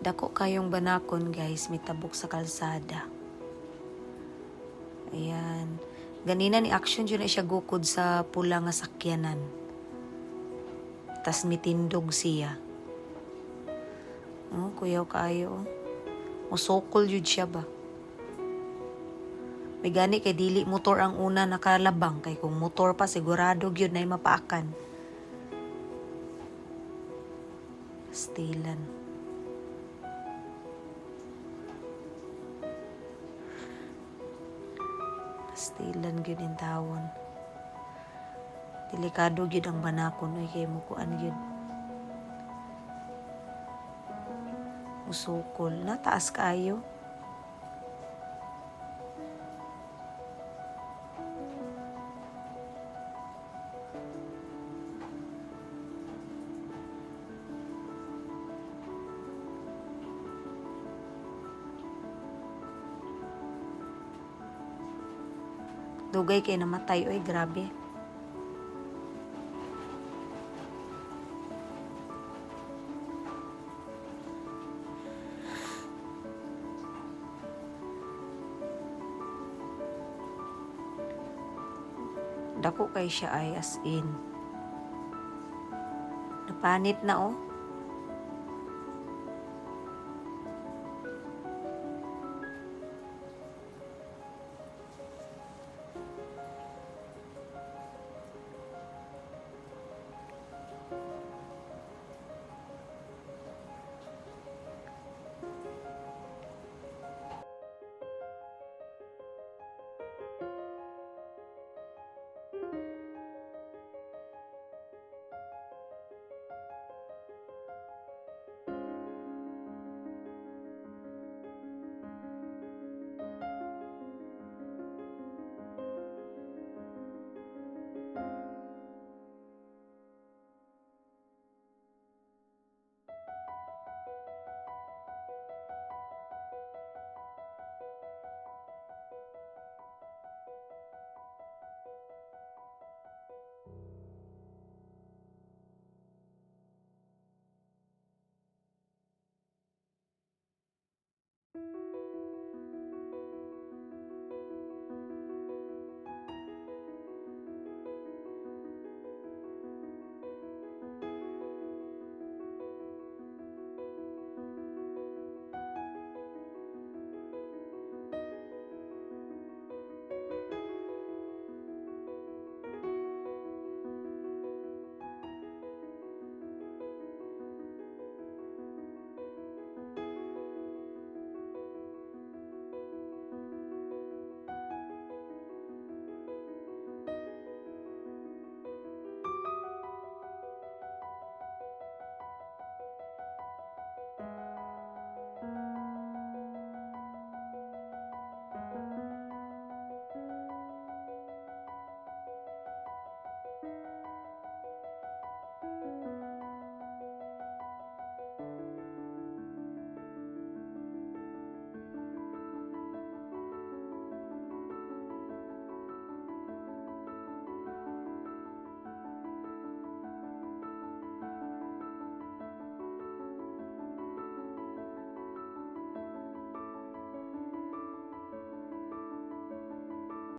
Dako kayong banakon, guys, mitabok sa kalsada. Ayan. Ganina ni action jud na siya gukod sa pula nga sakyanan. Tas mitindog siya. Oh, kuyaw kaayo. Musukol jud siya ba. May gani kay dili motor ang una nakalabang, kay kung motor pa, sigurado gyud na mapaakan. Pastilan. Pastilan gyud in tawon. Delikado gyud ang banakon oy, kay mukuan gyud. Musukol. Nataas kaayo. Dugay kay namatay oy, grabe. Dako kay siya ay, as in. Napanit na, oh.